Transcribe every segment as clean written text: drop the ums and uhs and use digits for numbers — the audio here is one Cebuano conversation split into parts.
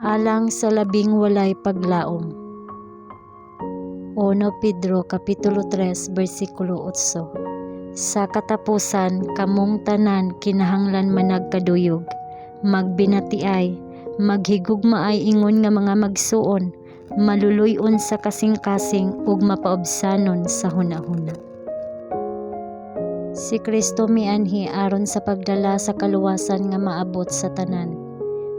Alang sa labing walay paglaom. 1 Pedro kapitulo 3 bersikulo 8. Sa katapusan, kamong tanan kinahanglan managkaduyog, magbinatiay, maghigugmaay ingon nga mga magsuon, maluluy-on sa kasing-kasing ug mapaubsanon sa hunahuna. Si Kristo mianhi aron sa pagdala sa kaluwasan nga maabot sa tanan.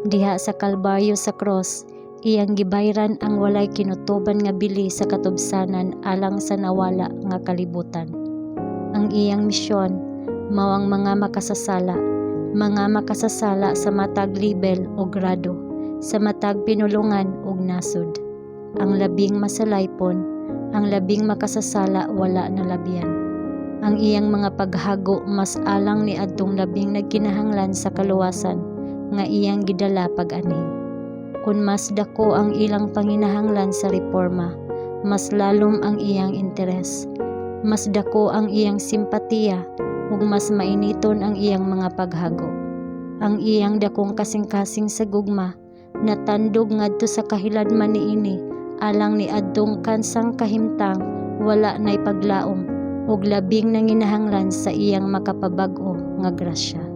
Diha sa Kalbaryo sa cross, iyang gibayran ang walay kinutuban nga bili sa katubsanan alang sa nawala nga kalibutan. Ang iyang misyon mao ang mga makasasala sa matag lebel o grado, sa matag pinulongan ug nasod. Ang labing masalaypon, ang labing makasasala wala nalabyan. Ang iyang mga paghago mas alang ni adtong labing nagkinahanglan sa kaluwasan nga iyang gidala pag-anhi. Kun mas dako ang ilang panginahanglan sa reforma, mas lalom ang iyang interes, mas dako ang iyang simpatiya ug mas mainiton ang iyang mga paghago. Ang iyang dakong kasing-kasing sa gugma natandog ngadto sa kahiladman niini alang ni adtong kansang kahimtang wala nay paglaom ug labing nanginahanglan sa iyang makapabag-o nga grasya.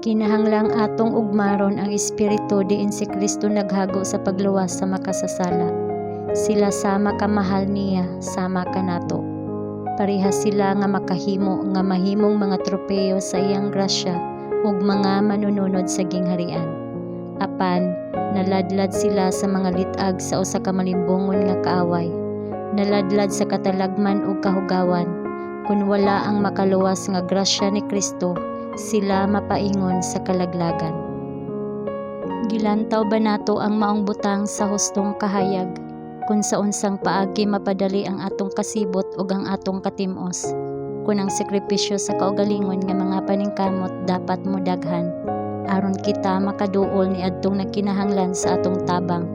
Kinahanglang atong ugmaron ang espiritu diin si Kristo naghago sa pagluwas sa makasasala. Sila sama kamahal niya sama kanato. Parehas sila nga makahimo nga mahimong mga tropeyo sa iyang grasya ug mga manununod sa gingharian. Apan naladlad sila sa mga lit-ag sa usa ka malimbongon nga kaaway. Naladlad sa katalagman ug kahugawan. Kun wala ang makaluwas nga grasya ni Kristo, sila mapaingon sa kalaglagan. Gilantaw ba nato ang maong butang sa hustong kahayag kun sa unsang paagi mapadali ang atong kasibot ug ang atong katim-os? Kun ang sakripisyo sa kaugalingon nga mga paningkamot dapat modaghan aron kita makaduol niadtong nagkinahanglan sa atong tabang,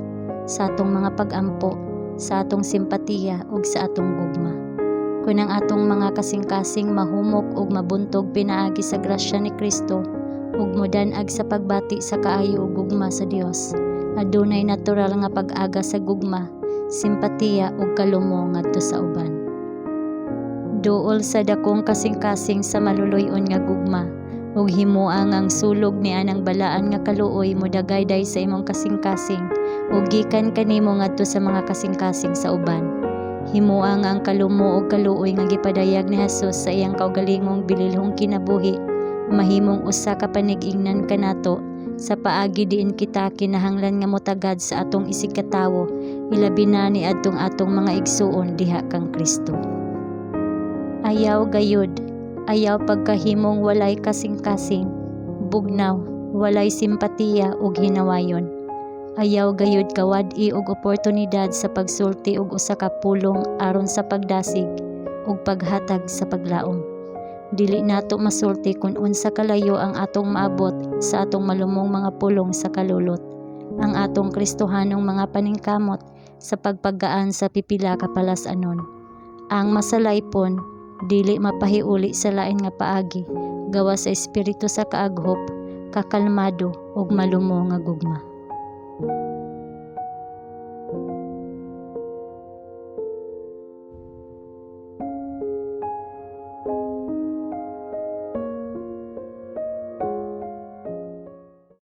sa atong mga pag-ampo, sa atong simpatiya ug sa atong gugma. Kun ang atong mga kasing-kasing mahumok ug mabuntog pinaagi sa grasya ni Kristo ug modan-ag sa pagbati sa kaayo ug gugma sa Dios, adunay natural nga pag-aga sa gugma, simpatiya ug kalumo ngadto sa uban. Duol sa dakong kasing-kasing sa maluluy-on nga gugma ug himoa nga ang sulog ni anang balaan nga kaluoy modagayday sa imong kasing-kasing ug gikan kanimo ngadto sa mga kasing-kasing sa uban. Himoa nga ang kalumo ug kaluoy nga gipadayag ni Jesus sa iyang kaugalingong bililhong kinabuhi mahimong usa ka panig-ingnan kanato sa paagi diin kita kinahanglan nga motagad sa atong isigkatawo, ilabi na niadtong atong mga igsuon diha kang Kristo. Ayaw gayud, ayaw pagkahimong walay kasing-kasing, bugnaw, walay simpatiya ug hinawayon. Ayaw gayud kawad-i og oportunidad sa pagsulti og usa ka pulong aron sa pagdasig ug paghatag sa paglaom. Dili nato masulti kun unsa kalayo ang atong maabot sa atong malumong mga pulong sa kalulot, ang atong Kristohanong mga paningkamot sa pagpagaan sa pipila ka palas-anon. Ang masalaypon dili mapahiuli sa lain nga paagi gawas sa espiritu sa kaaghop, kakalmado ug malumo nga gugma.